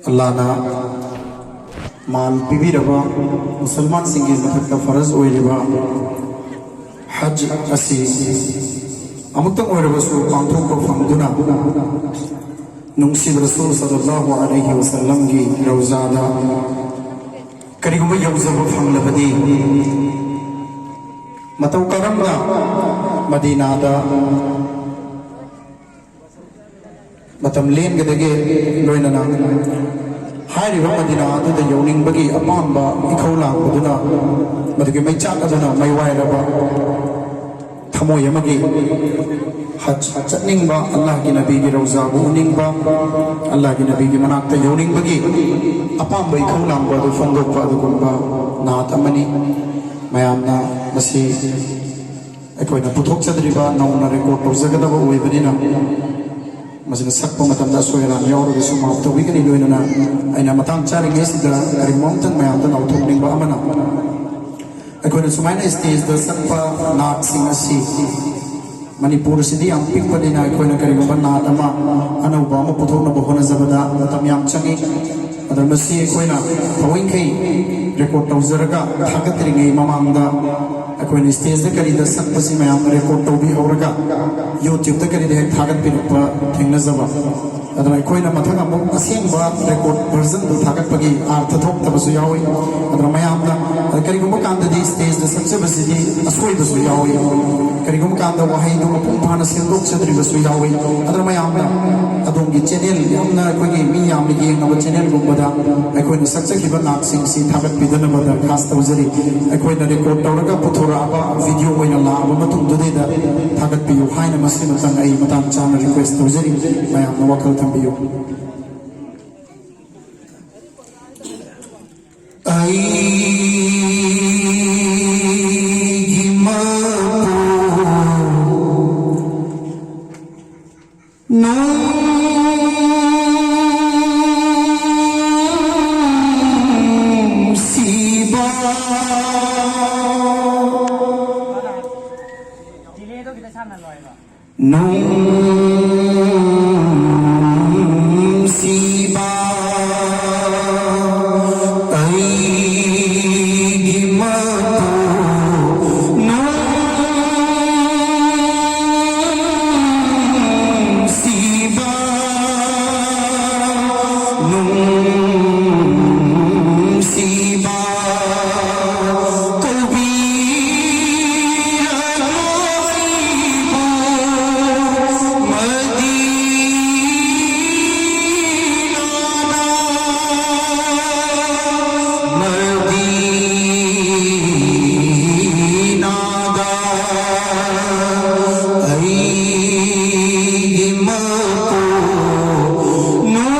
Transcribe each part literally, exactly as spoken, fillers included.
ꯑꯜꯂꯥꯅ ꯃꯥꯟ ꯄꯤꯕꯤꯔꯕ ꯃꯨꯁꯜꯃꯥꯟꯁꯤꯡꯒꯤ ꯃꯊꯛꯇ ꯐꯔꯖ ꯑꯣꯏꯔꯤꯕ ꯍꯖ ꯑꯁꯤ ꯑꯃꯨꯛꯇꯪ ꯑꯣꯏꯔꯕꯁꯨ ꯄꯥꯡꯊꯣꯛꯄ ꯐꯪꯗꯨꯅ, ꯅꯨꯡꯁꯤꯕ ꯔꯁꯨꯜ ꯁꯜꯂꯜꯂꯥꯍꯨ ꯑꯂꯩꯍꯤ ꯋꯁꯜꯂꯝꯒꯤ ꯔꯧꯖꯥꯗ ꯀꯔꯤꯒꯨꯝꯕ ꯌꯧꯖꯕ ꯐꯪꯂꯕꯗꯤ, ꯃꯇꯧ ꯀꯔꯝꯅ ꯃꯗꯤꯅꯥꯗ ꯃꯇꯝ ꯂꯦꯟꯒꯗꯒꯦ, ꯂꯣꯏꯅꯅ ꯍꯥꯏꯔꯤꯕ ꯃꯗꯤꯅꯥ ꯑꯗꯨꯗ ꯌꯧꯅꯤꯡꯕꯒꯤ ꯑꯄꯥꯝꯕ ꯏꯈꯧ ꯂꯥꯡꯕꯗꯨꯅ, ꯃꯗꯨꯒꯤ ꯃꯩꯆꯥꯛ ꯑꯗꯨꯅ ꯃꯩꯋꯥꯏꯔꯕ ꯊꯃꯣꯏ ꯑꯃꯒꯤ ꯍꯖ ꯆꯠꯅꯤꯡꯕ, ꯑꯜꯂꯥꯍꯒꯤ ꯅꯕꯤꯒꯤ ꯔꯧꯖꯥꯕꯨ ꯎꯅꯤꯡꯕ, ꯑꯜꯂꯥꯍꯒꯤ ꯅꯕꯤꯒꯤ ꯃꯅꯥꯛꯇ ꯌꯧꯅꯤꯡꯕꯒꯤ ꯑꯄꯥꯝꯕ ꯏꯈꯧ ꯂꯥꯡꯕ ꯑꯗꯨ ꯐꯣꯡꯗꯣꯛꯄ ꯑꯗꯨꯒꯨꯝꯕ ꯅꯥꯠ ꯑꯃꯅꯤ꯫ ꯃꯌꯥꯝꯅ ꯃꯁꯤ ꯑꯩꯈꯣꯏꯅ ꯄꯨꯊꯣꯛꯆꯗ꯭ꯔꯤꯕ, ꯅꯧꯅ ꯔꯦꯀꯣꯔꯗ ꯇꯧꯖꯒꯗꯕ ꯑꯣꯏꯕꯅꯤꯅ, ꯃꯁꯤꯗ ꯁꯛꯄ ꯃꯇꯝꯗ ꯑꯁꯣꯏ ꯑꯔꯥꯟ ꯌꯥꯎꯔꯒꯁꯨ ꯃꯥꯐ ꯇꯧꯕꯤꯒꯅꯤ꯫ ꯂꯣꯏꯅꯅ ꯑꯩꯅ ꯃꯇꯥꯡ ꯆꯥꯔꯤꯉꯩꯁꯤꯗ ꯀꯔꯤꯒꯨꯝꯕ ꯑꯃꯇꯪ ꯃꯌꯥꯝꯗ ꯂꯥꯎꯊꯣꯛꯅꯤꯡꯕ ꯑꯃꯅ, ꯑꯩꯈꯣꯏꯅ ꯁꯨꯃꯥꯏꯅ ꯁ꯭ꯇꯦꯖꯇ ꯁꯛꯄ ꯅꯥꯠꯁꯤꯡ ꯑꯁꯤ, ꯃꯅꯤꯄꯨꯔ ꯑꯁꯤꯗꯤ ꯌꯥꯝ ꯄꯤꯛꯄꯅꯤꯅ, ꯑꯩꯈꯣꯏꯅ ꯀꯔꯤꯒꯨꯝꯕ ꯅꯥꯠ ꯑꯃ ꯑꯅꯧꯕ ꯑꯃ ꯄꯨꯊꯣꯛꯅꯕ ꯍꯣꯠꯅꯖꯕꯗ ꯃꯇꯝ ꯌꯥꯝ ꯆꯪꯏ꯫ ꯑꯗꯨꯅ ꯃꯁꯤ ꯑꯩꯈꯣꯏꯅ ꯊꯑꯣꯏꯈꯩ ꯔꯦꯀꯣꯔꯗ ꯇꯧꯖꯔꯒ ꯊꯥꯒꯠꯇ꯭ꯔꯤꯉꯩ ꯃꯃꯥꯡꯗ, ꯑꯩꯈꯣꯏꯅ ꯁ꯭ꯇꯦꯖꯇ ꯀꯔꯤꯗ ꯁꯛꯄꯁꯤ ꯃꯌꯥꯝꯅ ꯔꯦꯀꯣꯔꯗ ꯇꯧꯕꯤꯍꯧꯔꯒ, YouTube-ꯇ ꯀꯔꯤꯗ ꯍꯦꯛ ꯊꯥꯒꯠꯄꯤꯔꯛꯄ ꯊꯦꯡꯅꯖꯕ꯫ ꯑꯗꯨꯅ ꯑꯩꯈꯣꯏꯅ ꯃꯊꯪ ꯑꯃꯨꯛ ꯑꯁꯦꯡꯕ ꯔꯦꯀꯣꯔꯗ ꯚꯔꯖꯟꯗꯨ ꯊꯥꯒꯠꯄꯒꯤ ꯑꯥꯔꯊ ꯊꯣꯛꯇꯕꯁꯨ ꯌꯥꯎꯏ꯫ ꯑꯗꯨꯅ ꯃꯌꯥꯝꯅ, ꯑ, ꯀꯔꯤꯒꯨꯝꯕ ꯀꯥꯟꯗꯗꯤ ꯁ꯭ꯇꯦꯖꯇ ꯁꯛꯆꯕꯁꯤꯗꯤ ꯑꯁꯣꯏꯕꯁꯨ ꯌꯥꯎꯏ꯫ ꯀꯔꯤꯒꯨꯝꯕ ꯀꯥꯟꯗ ꯋꯥꯍꯩꯗꯨ ꯃꯄꯨꯡ ꯐꯥꯅ ꯁꯦꯝꯗꯣꯛꯆꯗ꯭ꯔꯤꯕꯁꯨ ꯌꯥꯎꯏ꯫ ꯑꯗꯨꯅ ꯃꯌꯥꯝꯅ ꯑꯗꯣꯝꯒꯤ ꯆꯦꯅꯦꯜ, ꯌꯥꯝꯅ ꯑꯩꯈꯣꯏꯒꯤ ꯃꯤ ꯌꯥꯝꯅ ꯌꯦꯡꯅꯕ ꯆꯦꯅꯦꯜꯒꯨꯝꯕꯗ ꯑꯩꯈꯣꯏꯅ ꯁꯛꯆꯈꯤꯕ ꯅꯥꯠꯁꯤꯡꯁꯤ ꯊꯥꯒꯠꯄꯤꯗꯅꯕ ꯗꯔꯈꯥꯁ ꯇꯧꯖꯔꯤ꯫ ꯑꯩꯈꯣꯏꯅ ꯔꯦꯀꯣꯔꯗ ꯇꯧꯔꯒ ꯄꯨꯊꯣꯔꯛꯑꯕ ꯚꯤꯗꯤꯑꯣ ꯑꯣꯏꯅ ꯂꯥꯛꯑꯕ ꯃꯇꯨꯡꯗꯨꯗꯩꯗ ꯊꯥꯒꯠꯄꯤꯌꯨ ꯍꯥꯏꯅ ꯃꯁꯤꯃꯇꯪ ꯑꯩ ꯃꯇꯥꯡ ꯆꯥꯅ ꯔꯤꯀ꯭ꯋꯦꯁ ꯇꯧꯖꯔꯤ꯫ ꯃꯌꯥꯝꯅ ꯋꯥꯈꯜ ꯊꯝꯕꯤꯌꯨ꯫ ꯑꯩꯒꯤ ꯃꯄꯨ ꯅꯨꯡꯁꯤꯕ, ꯅꯨꯡꯁꯤꯕ ꯅꯨꯡꯁꯤꯕ ꯀꯧꯕꯤꯔꯅꯨ ꯑꯩꯕꯨ ꯃꯗꯤꯅꯥꯗ, ꯃꯗꯤꯅꯥꯗ ꯑꯩꯒꯤ ꯃꯄꯨ ꯅꯨꯡ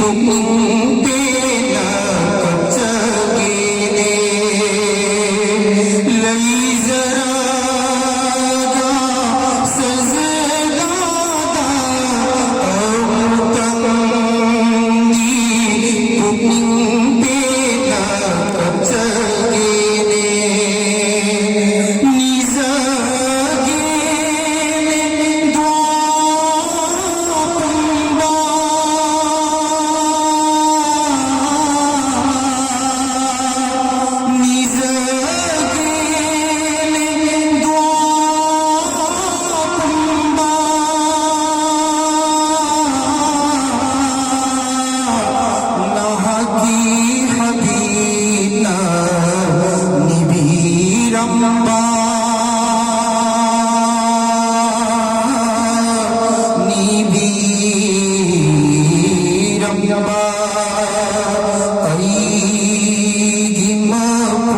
ꯄꯨꯛꯅꯤꯡ ꯄꯦꯟꯅ ꯀꯞꯆꯒꯦꯅꯦ꯫ ꯂꯩꯖꯔꯒ ꯁꯖꯗꯥꯗ ꯑꯃꯨꯛꯇꯪꯗꯤ ꯄꯨꯛꯅꯤꯡ ꯄꯦꯟꯅ ꯀꯞꯆꯒꯦꯅꯦ꯫ ꯅꯤꯖꯒꯦꯅꯦ ꯗ꯭ꯋꯥ ꯄꯨꯝꯕ ꯅꯤꯖꯒꯦꯅꯦ ꯗ꯭ꯋꯥ ꯄꯨꯝꯕ ꯅꯍꯥꯛꯀꯤ ꯍꯕꯤꯕꯅ ꯅꯤꯕꯤꯔꯝꯕ ꯅꯤꯕꯤꯔꯝꯕ ꯑꯩꯒꯤ ꯃꯄꯨ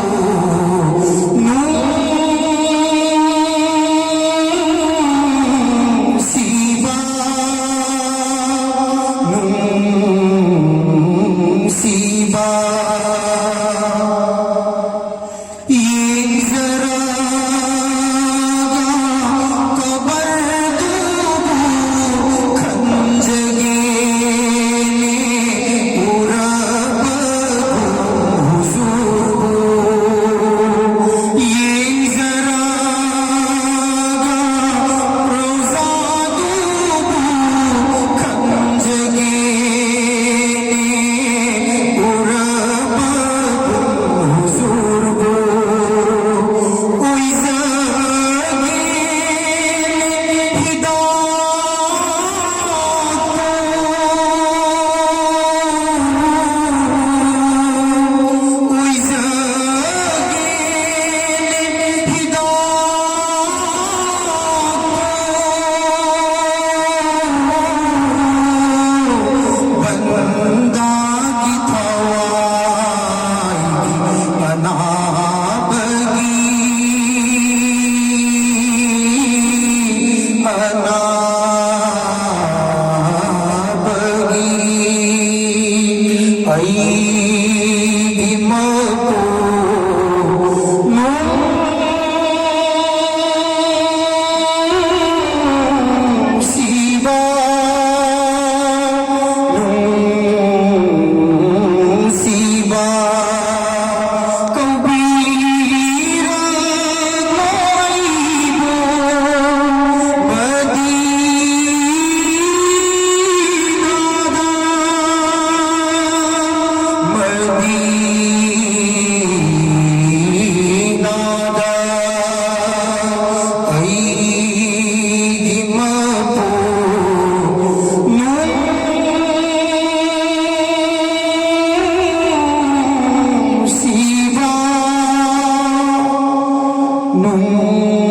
ꯅꯨꯡꯁꯤꯕ, ꯅꯨꯡꯁꯤꯕ꯫ ꯌꯦꯡꯖꯔꯒ ꯀꯕꯔꯗꯨꯕꯨ ꯈꯟꯖꯒꯦꯅꯦ꯫ ꯑꯩꯒꯤ ꯃꯄꯨ ꯅꯨꯡꯁꯤꯕ, ꯅꯨꯡꯁꯤꯕ, ꯀꯧꯕꯤꯔꯛꯂꯤꯕ ꯃꯗꯤꯅꯥꯗ, ꯃꯗꯤꯅꯥꯗ ꯑꯩꯒꯤ ꯃꯄꯨ ꯅꯨꯡꯁꯤꯕ, ꯅꯨꯡ